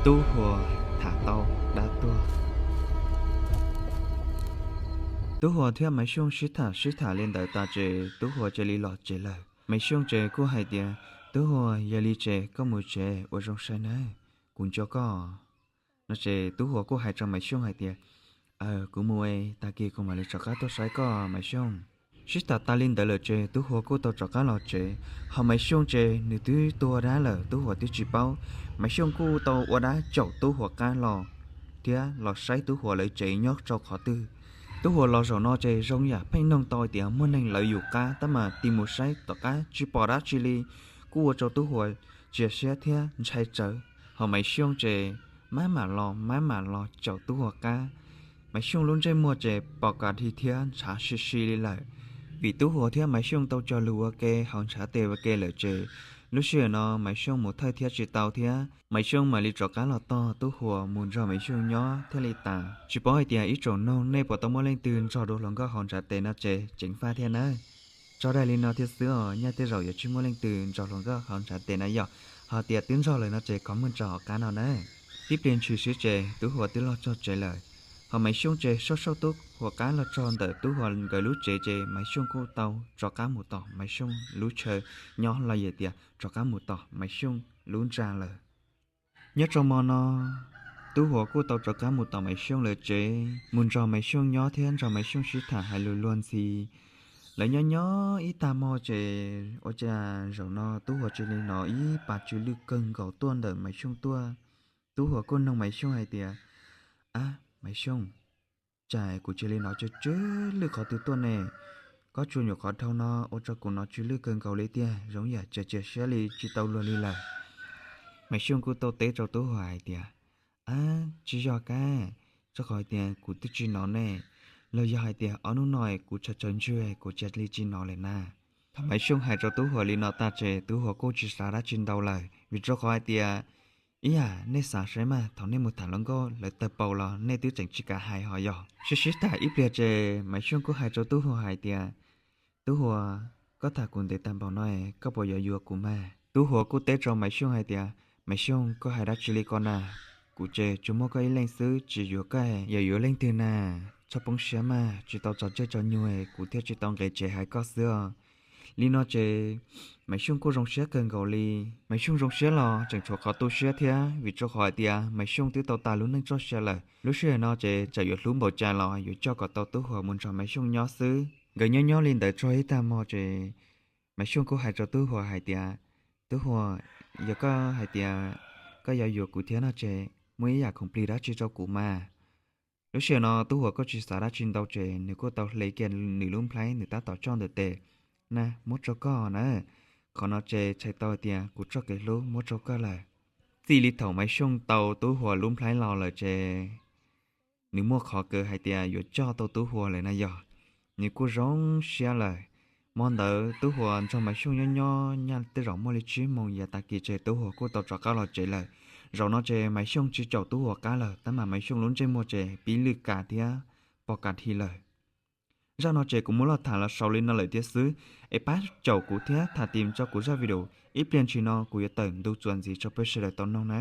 Tub Huas tham tau dab tuag. Tub Huas thiab Maiv Xyooj sib tham sib tham li ntawd tas ces Tub Huas cia li los tsev lawm. Maiv Xyooj ces kuj hais tias, Tub Huas, yog li ces koj mus tsev ua zoo sai nawb, kuv nco koj no ces Tub Huas kuj hais rau Maiv Xyooj hais tias, Aw, kuv mus, tag kis kuv mam li rov qab tuaj saib koj Maiv Xyooj. Sib tham tas li ntawd lawm ces Tub Huas kuj tau rov qab los tsev, ho Maiv Xyooj ces nws twb tuag dab lawm, Tub Huas twb tsis paub. Maiv Xyooj kuj tau ua dab caum Tub Huas qab los thiab los saib Tub Huas lawv tsev nyob rau qhov twg. Tub Huas los zaum no ces zoo yam pheej noog tau tias muaj neeg lawv yus qab, tab mas tig mus saib tom qab tsis pom dab tsi li, kuj ua rau Tub Huas cia siab thiab ntshai tsawv. Ho Maiv Xyooj ces maj mam los maj mam los caum Tub Huas qab. Maiv Xyooj lub ntsej muag ces pom kas dhi thiab ntshav si si li lawm, vim Tub Huas thiab Maiv Xyooj tau cog lus ua ke hauv ntshav tes ua ke lawm ces lub sij hawm no Maiv Xyooj mus thawj thiab tsis tau thiab, Maiv Xyooj mam li rov qab los tog Tub Huas mus nrog Maiv Xyooj nyob thiaj li tas. Tsis paub hais tias ib tsoom noog nej puas tau muaj leej twg nrog dua hluas nkauj hauv ntshav tes no ces ceev faj thiab nawb. Tso daim li no thiab xwb os, nyaj tej zaum yuav tsis muaj leej twg nrog hluas nkauj hauv ntshav tes na yom. Ho tias twb nrog lawm no ces comment rau hauv qab no na. Tib pliag ntshis xwb ces Tub Huas twb los txog tsev lawm. Ho Maiv Xyooj ces soj soj Tub Huas qab los txog ntawm Tub Huas nkawd lub tsev ces Maiv Xyooj kuj tau rov qab mus tom Maiv Xyooj lub chaw nyob los yog tias rov qab mus tom Maiv Xyooj lub ntxa lawm. Nyob rau hmo no, Tub Huas kuj tau rov qab mus tom Maiv Xyooj lawv tsev, mus nrog Maiv Xyooj nyob thiab nrog Maiv Xyooj sib tham hais lus luag ntxhi. Lawv nyob nyob ib tag hmo ces ua cas zaum no Tub Huas cia li hnov ib pas tsw lwj kawg nkaus tuaj ntawm Maiv Xyooj tuaj. Tub Huas kuj noog Maiv Xyooj hais tias, Ab, Maiv Xyooj, cas kuv cia li hnov tsw tsw lwj qhov twg tuaj ne? Koj tsuas nyuam qhuav dhau no ua rau kuv hnov tsw lwj kawg nkaus li tiag, zoo yam cia cia siab li tsis tau luag li lawm. Maiv Xyooj kuj tau teb rau Tub Huas hais tias, Ab, tsis yog kab, rau qhov hais tias kuv twb tsis hnov ne, los yog hais tias ob hnub no kuv tshav tshav ntswg kuv cia li tsis hnov lawm na. Thaum Maiv Xyooj hais rau Tub Huas li no tag ces Tub Huas kuj tsis xav dab tsi ntau lawm, vim rau qhov hais tias, ib yam nej xav saib mas thaum nej mus tham hluas nkauj lawv tawg paus los nej twb tseem tsis kam hais ho yog. Sib sib tham ib pliag ces Maiv Xyooj kuj hais rau Tub Huas hais tias, Tub Huas, koj tham kuv ntev tag npaum no, koj puas yuav yuav kuv mas? Tub Huas kuj teb rau Maiv Xyooj hais tias, Maiv Xyooj, koj hais dab tsi li ko na? Kuv ces tsuas muaj koj ib leeg xwb, tsis yuav koj, yog yuav leej twg na? Txhob poob siab mas, tsis tau tso tsej tso nyuag kuv thiaj tsis tau nqis tsev hais koj xwb os. Li no ces Maiv Xyooj kuj zoo siab kawg nkaus li. Maiv Xyooj zoo siab los tseem tshuav qhov tu siab thiab, vim rau qhov hais tias Maiv Xyooj twb tau tas lub neej txoj sia lawm, lub sij hawm no ces txawm yuav hlub npaum cas los yuav coj kom tau Tub Huas mus nrog Maiv Xyooj nyob xwb. Nkawd nyob nyob li ntawd txog ib tag hmo ces Maiv Xyooj kuj hais rau Tub Huas hais tias, Tub Huas, yog koj hais tias koj yuav yuav kuv thiab no ces muab ib yam khoom plig dab tsi rau kuv mas. Lub sij hawm no Tub Huas kuj tsis xav dab tsi ntau ces nws kuj tau hle kiag nws lub nplhaib nws tab tom coj ntawm tes na, muab rau koj na. Qhov no ces txhais tau tias kuv txoj kev hlub muab rau koj lawm. Txij li thaum Maiv Xyooj tau Tub Huas lub nplhaib los lawm ces nws muaj qhov kawg hais tias yuav coj tau Tub Huas lawm na yog. Nws kuj zoo siab lawm. Hmo ntawd Tub Huas nrog Maiv Xyooj nyob nyob nyaj tej zaum muaj li tsib moos yav tag kis ces Tub Huas kuj tau rov qab los tsev lawm. Zaum no ces Maiv Xyooj tsis caum Tub Huas qab lawm, tab mas Maiv Xyooj lub ntsej muag ces pib lwj kas thiab pom kas dhi lawm. Zaj no ces kuv muab los tham los xaus li no lawm tiag xwb, es pab caum kuv thiab tham tim rau kuv zaj video, ib pliag ntshis no kuv yuav tawm ntu txuas ntxiv rau peb sawv daws tau mloog na.